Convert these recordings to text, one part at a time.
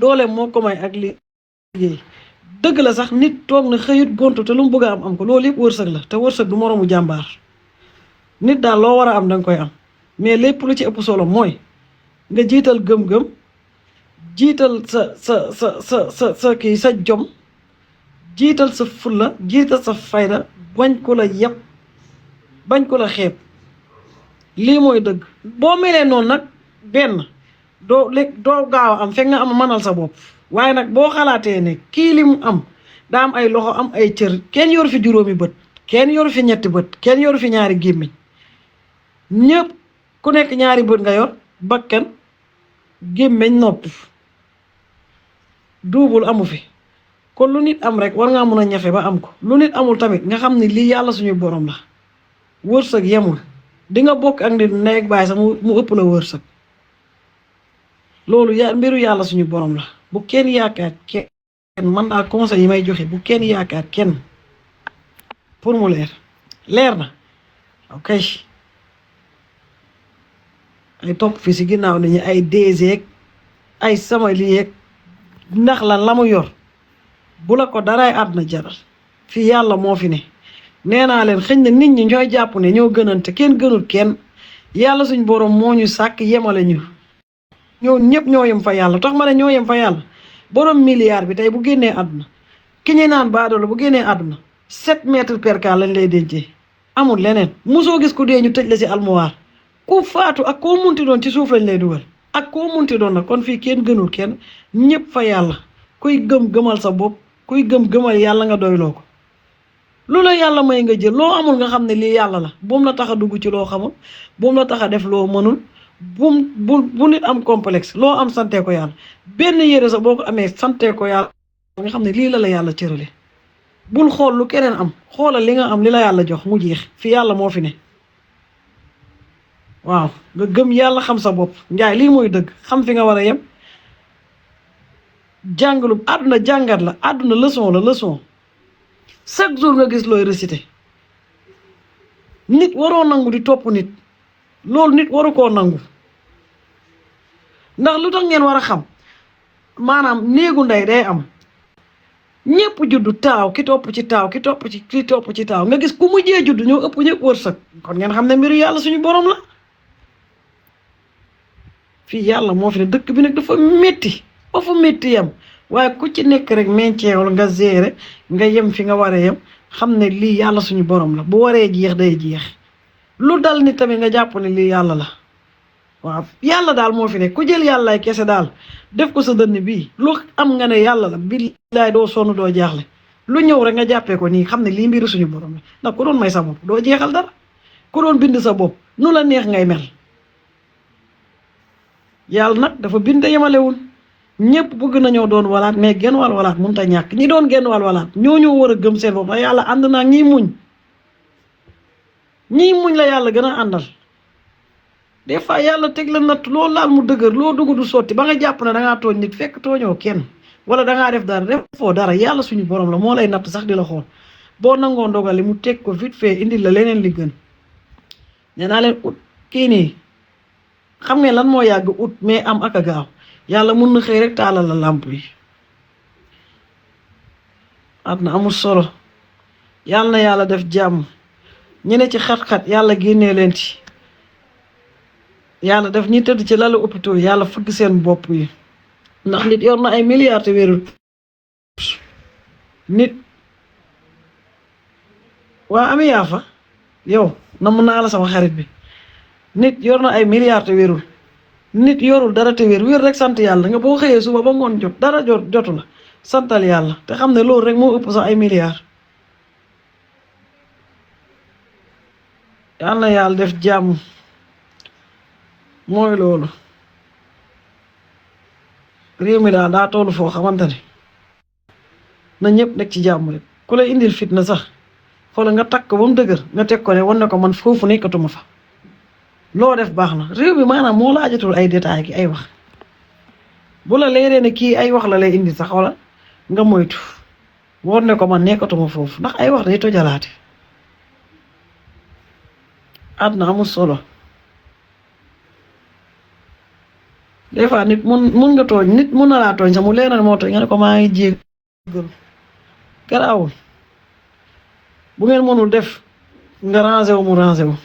doole moo ko may ak liggéey dëgg la sax nit toog na xëyut gontu te lu mu bëgg a am ko loolu yëpp wërsëg la te wërsëg du moroomu jàmbaar nit daal loo war a am danga koy am mais lépp lu ci ëpp solo mooy nga jiital gëm-gëm jiital sa kii sa jom jiital sa fulla jiital sa fayda bañ ko la yëpp bañ ko la xeeb lii mooy dëgg boo melee noonu nag benn doo gaaw a am fekk nga am mënal sa bopp waaye nag boo xalaatee ne kii li mu am daa am ay loxo am ay cër kenn yoru fi juróomi bët kenn yoru fi ñetti bët kenn yoru fi ñaari gémmiñ ñëpp ku nekk ñaari bët nga yor bakkan gémmiñ nopp duubul amu fi kon lu nit am rek war ngaa mën a ñafe ba am ko lu nit amul tamit nga xam ni lii yàlla suñu borom la wërsëg yemul di nga bokk ak nit ndey ak baay sax mu ëpp la wërsëg loolu mbiru yàlla suñu borom la bu kenn yaakaar kenn man daal conseil yi may joxe bu kenn yaakaar kenn pour mu leer na ok ay topp fii si ginnaaw nañu ay DG ay sama lii ndax la mu yor bu la ko daraay àdduna jaral fii yàlla moo fi ne nee naa leen xëñ na nit ñi ñooy jàpp ne ñoo gënante kenn gënul kenn yàlla suñ borom moo ñu sàkk yemale ñu ñoo ñëpp ñoo yem fa yàlla tax ma ne ñoo yem fa yàlla borom milliard bi tey bu génnee àdduna ki ñu naan baadoola bu génnee àdduna 7 mètres percale lañ lay dencee amul leneen mosoo gis ku dee ñu tëj la si almuwaar ku faatu ak koo munti doon ci suuf lañ lay dugal ak koo munti doon nag kon fii kenn gënul kenn ñëpp fa yàlla kuy gëmal sa bopp kuy gëmal yàlla nga doyloo ko lu la yàlla may nga jël loo amul nga xam ne lii yàlla la buum la tax a dugg ci loo xamul buum la tax a def loo mënul bu nit am complexe loo am sante ko yàlla benn yére sax boo ko amee sante ko yàlla nga xam ne lii la yàlla cërale bul xool lu keneen am xoolal li nga am li la yàlla jox mu jeex fi yàlla moo fi ne waaw nga gëm yàlla xam sa bopp njaay lii mooy dëgg xam fi nga war a yem jàngalu àdduna jàngat la àdduna leçon chaque jour nga gis looy réciter nit waroo nangu di topp nit loolu nit waru koo nangu ndax lu tax ngeen war a xam maanaam néegu ndey day am ñëpp juddu taaw ki topp ci taaw ki topp ci taaw nga gis ku mujjee juddu ñoo ëpp ñëpp wërsëg kon ngeen xam ne mbiru yàlla suñu borom la fii yàlla moo fi ne dëkk bi nag dafa métti ba fa métti yem waaye ku ci nekk rek menceewal nga gérer nga yem fi nga waree yem xam ne lii yàlla suñu borom la bu waree jeex day jeex lu dal ni tamit nga jàpp ne lii yàlla la waaw yàlla daal moo fi ne ku jël yàllaay kese daal def ko sa dënn bii lu am nga ne yàlla la billaay doo sonn doo jaaxle lu ñëw rek nga jàppee ko nii xam ne lii mbiru suñu borom la ndax ku doon may sa bopp doo jeexal dara ku doon bind sa bopp nu la neex ngay mel yàlla nag dafa bind yemalewul ñëpp bëgg nañoo doon walaat mais genn walaat mënut a ñàkk ñi doon genn walaat ñoo war a gëm seen bopp ndax yàlla ànd naa ñii muñ la yàlla gën a àndal des fois yàlla teg la natt loo laal mu dëgër loo dugg du sotti ba nga jàpp ne dangaa tooñ nit fekk tooñoo kenn wala dangaa def dara defoo dara yàlla suñu borom la moo lay natt sax di la xool boo nangoo ndogali mu teg ko vite fait indi la leneen li gën nee naa leen ut kii nii xam ngeen lan moo yàgg ut mais am ak a gaaw yàlla mun na xëy rek taalal la làmp yi àdduna amul solo yàlla na yàlla def jàmm ñu ne ci xat-xat yàlla génnee leen ci yàlla def ñi tëdd ci lalu hôpital yàlla fëgg seen bopp yi ndax nit yor na ay milliards te wérul nit waa ami yaa fa yow namm naa la sama xarit bi nit yor na ay milliards te wérul nit yorul dara te wér rek sant yàlla nga boo xëyee suba ba ngoon jot dara jotu la santal yàlla te xam ne loolu rek moo ëpp sax ay milliards yàlla na yàlla def jàmm mooy loolu réew mi daal daa tollu foo xamante ne na ñëpp nekk ci jàmm rek ku lay indil fitna sax xoola nga takk ba mu dëgër nga teg ko ne wan ne ko man foofu nekkatuma fa loo def baax na réew mi maanaam moo laajatul ay détails ki ay wax bu la leeree ne kii ay wax la lay indi sax wala nga moytu war ne ko man nekkatuma foofu ndax ay wax day tojalaate àdduna amul solo des fois nit mun nga tooñ nit mun na laa tooñ sax mu leer na moo tooñ nga ne ko maa ngi jéggalu garaawul bu ngeen mënul def nga rangé wu mu rangé wu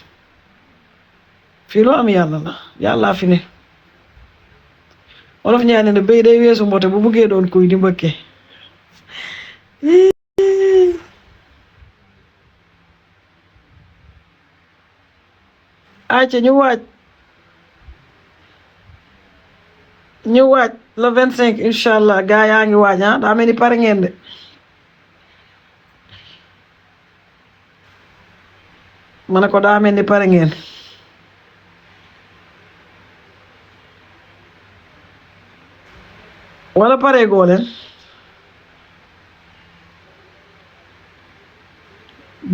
fii loo am yàlla la yàllaa fi ne wolof ñaane ne béy day weesu mbote bu buggee doon kuy di mbëkkee ayca ñu waaj le 25 incha allah gaa yaa ngi waaj daa mel ni pare ngeen de ma ne ko daa mel ni pare ngeen wala pare goo leen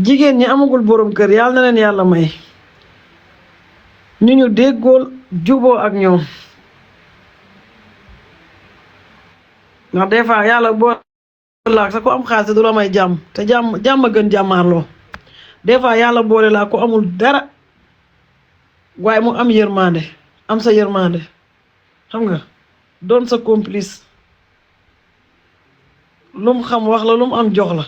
jigéen ñi amagul borom kër yàlla na leen yàlla may ñu déggool juboo ak ñoom ndax des fois yàlla boo laak sa ko am xaalis du la may jàmm te jàmm gën jàmmaarloo des fois yàlla boole laa ko amul dara waaye mu am yërmande am sa yërmande xam nga doon sa complice lum xam wax la lum am jox la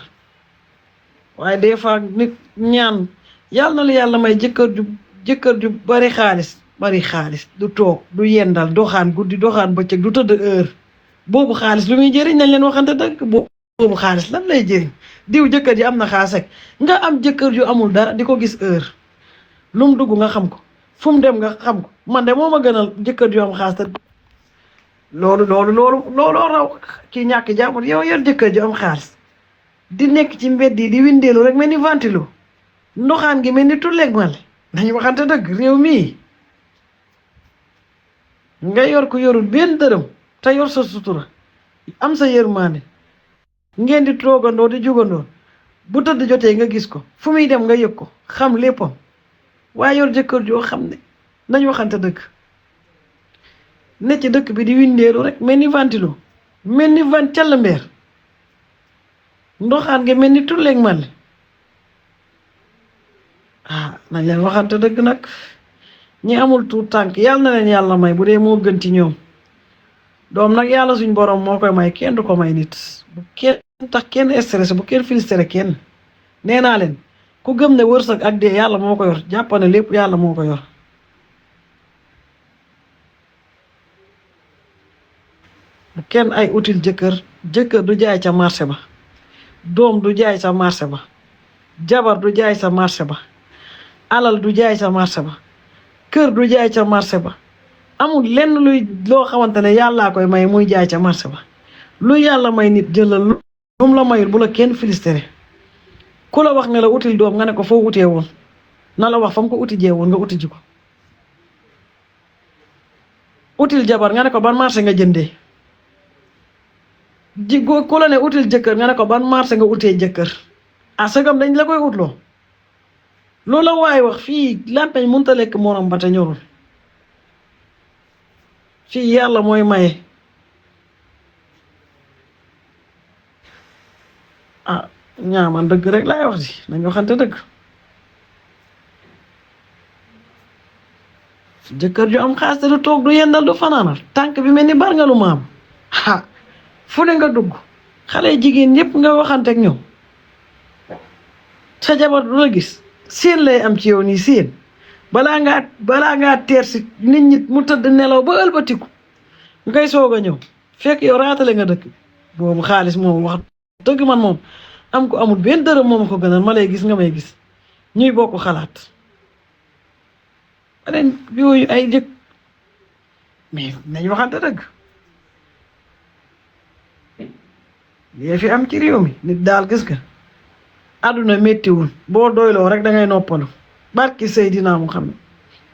waaye des fois nit ñaan yàlla na la yàlla may jëkkër ju bari xaalis du toog du yendal doxaan guddi doxaan bëccëg du tëdd heure boobu xaalis lu muy jëriñ nañ leen waxante dëgg boobu xaalis lan lay jëriñ diw jëkkër ji am na xaalis rek nga am jëkkër ju amul dara di ko gis heure lu mu dugg nga xam ko fu mu dem nga xam ko man de moo ma gënal jëkkër ju am xaalis te loolu raw kii ñàkk jàmbur yow yor jëkkër ju am xaalis di nekk ci mbedd yi di windeelu rek mel ni ventilo ndoxaan gi mel ni tulleeg male nañu waxante dëgg réew mii nga yor ko yorul benn dërëm te yor sa sutura am sa yërmande ngeen di toogandoo di jugandoo bu tëdd jotee nga gis ko fu muy dem nga yëg ko xam léppam waaye yor jëkkër joo xam ne nañu waxante dëgg ne ci dëkk bi di windeelu rek mel ni ventilo mel ni call mbeer ndoxaan nga mel ni tulleeg male nañ leen waxante dëgg nag ñi amul tuut tànk yàlla na leen yàlla may bu dee moo gën ci ñoom doom nag yàlla suñ borom moo koy may kenn du ko may nit bu kenn tax kenn stressé bu kenn frustré kenn nee naa leen ku gëm ne wërsëg ak dee yàlla moo ko yor jàppane lépp yàlla moo ko yor bu kenn ay util jëkkër du jaay ca marché ba doom du jaay sa marché ba jabar du jaay sa marché ba alal du jaay sa marché ba kër du jaay ca marché ba amul lenn loo xamante ne yàllaa koy may muy jaay ca marché ba lu yàlla may nit jëlal lu mu la mayul bu la kenn filistere ku la wax ne la util doom nga ne ko foo utee woon na la wax fa mu ko uti jee woon nga uti ji ko util jabar nga ne ko ban marché nga jëndee ku la ne util jëkkër nga ne ko ban marché nga utee jëkkër sagam dañ la koy utloo loolu la waay wax fii làmpeñ mënta lekk morom ba te ñorul fii yàlla mooy maye ñaaman dëgg rek laay wax di nañ waxante dëgg jëkkër ju am xaalis te du toog du yendal du fanaanal tànk bi mel ni bar nga lu maam fu ne nga dugg xale jigéen ñëpp nga waxante ak ñoom sa jabar du la gis seen lay am ci yow nii seen balaa ngaa teer si nit ñi mu tëdd nelaw ba ëlbatiku ngay soog a ñëw fekk yow raatale nga dëkk boobu xaalis moom wax dëgg man moom am ko amul benn dërëm moom ko gënal ma lay gis nga may gis ñuy bokk xalaat beneen yooyu ay jëkk mais nañ waxante dëgg lii fi am ci réew mi nit daal gis nga àdduna méttiwul boo doyloo rek da ngay noppalu barki Seydina Muhammad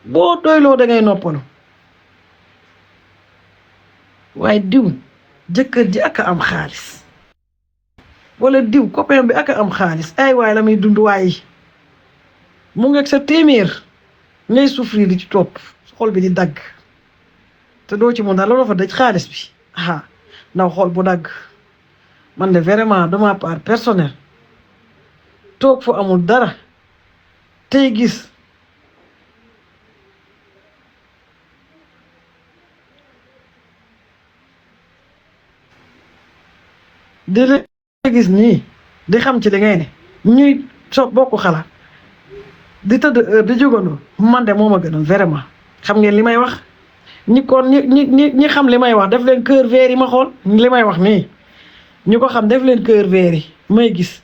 boo doyloo da ngay noppalu waaye diw jëkkër ji ak a am xaalis wala diw copain bi ak a am xaalis ay waay la muy dund waaye mu ngeeg sa téeméer ngay souffrir di ci topp xol bi di dagg te doo ci mën daal loolu fa daj xaalis bi ndaw xol bu dagg man de vraiment de ma part personnel toog fu amul dara tey gis di la gis nii di xam ci li ngay ne ñuy bokk xalaat di tëdd heure di jógandoo man de moo ma gënal vraiment xam ngeen li may wax ñi kon ñi xam li may wax def leen cœur vert yi ma xool li may wax nii ñu ko xam def leen cœur vert yi may gis